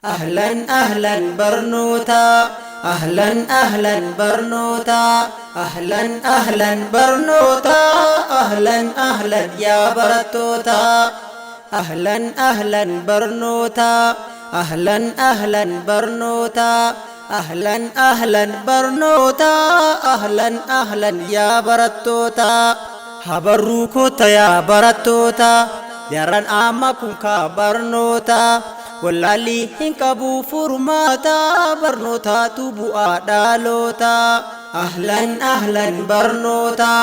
Ahlan ahlan barnoota, ahlan ahlan barnoota, ahlan ahlan barnoota, ahlan ahlan yaa barattoota. Ahlan ahlan barnoota, ahlan ahlan barnoota, ahlan ahlan barnoota, ahlan ahlan yaa barattoota. Habarruu koota yaa barattoota, jaarraan amma kun kaa barnoota. Wallaalli hin qabu furmaata, barnootaatu bu'aa dhaloota. Ahlan ahlan barnoota,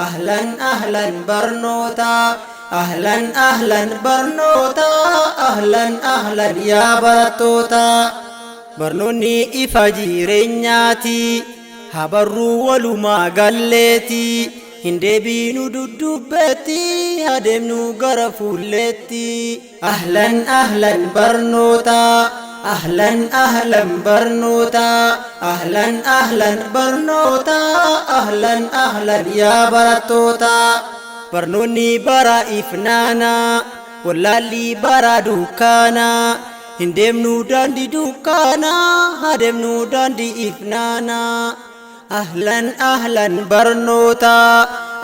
ahlan ahlan barnoota, ahlan ahlan barnoota, ahlan ahlan yaa barattoota. Barnoonni ifa jireenyaati, habarruu walumaa galleeti. Hin deebiinu dudduubbeetti, adeemnu gara fuulleetti. Ahlan ahlan barnoota, ahlan ahlan barnoota, ahlan ahlan barnoota, ahlan ahlan yaa barattoota. Barnoonni bara ifnaanaa, wallaalli bara dukkaanaa. Hin deemnu daandii dukkaanaa, adeemnu daandii ifnaanaa. Ahlan ahlan barnoota,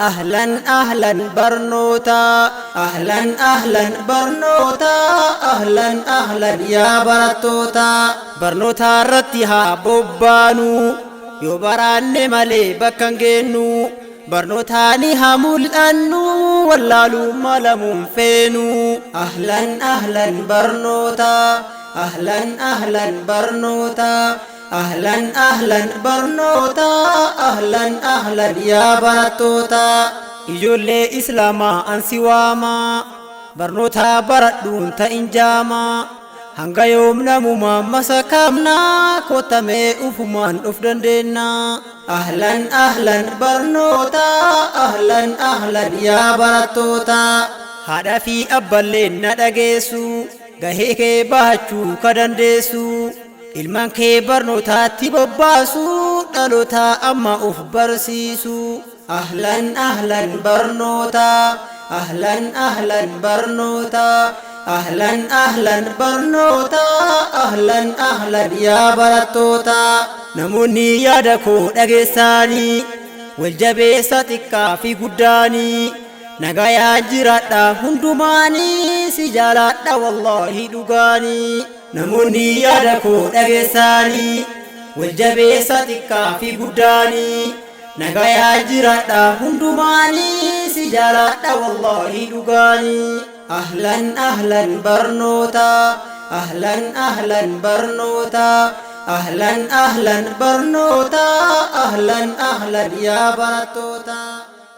ahlan ahlan barnoota, ahlan ahlan barnoota, ahlan ahlan yaa barattoota. Barnoota irratti haa bobbaanu, yoo baraanne malee bakka hin geennu. Barnootaani haa mul'annu, wallaaluu malamuun feenu. Ahlan ahlan barnoota, ahlan ahlan barnoota, ahlan ahlan barnoota, ahlan ahlan yaa barattoota. Ijoollee Islaamaa ansi waamaa, barnoota baradhuun ta'in jaamaa. Hanga yoom namumaa masakaamnaa, kottamee ufumaan of dandeennaa. Ahlan ahlan barnoota, ahlan ahlan yaa barattoota. Haadha fi abballeen na dhageessu, gahee kee bahachuu ka dandeessu. Ilmaan kee barnootaatti bobbaasu, dhaloota amma of barsiisu. Ahlan ahlan barnoota, ahlan ahlan barnoota, ahlan ahlan barnoota, ahlan ahlan yaa barattoota. Namoonni yaada koo dhageessaanii, wal jabeessa xiqqaa fi guddaanii. Nagayaan jiraadha hundumaanii, si jaaladha wallaahi dhugaanii. Namoonni yaada koo dhageessaanii, wal jabeessa xiqqaa fi guddaanii. Nagayaan jiraadha hundumaanii, si jaaladha wallaahi dhugaanii. Ahlan ahlan barnoota, ahlan ahlan barnoota, ahlan ahlan barnoota, ahlan ahlan yaa barattoota.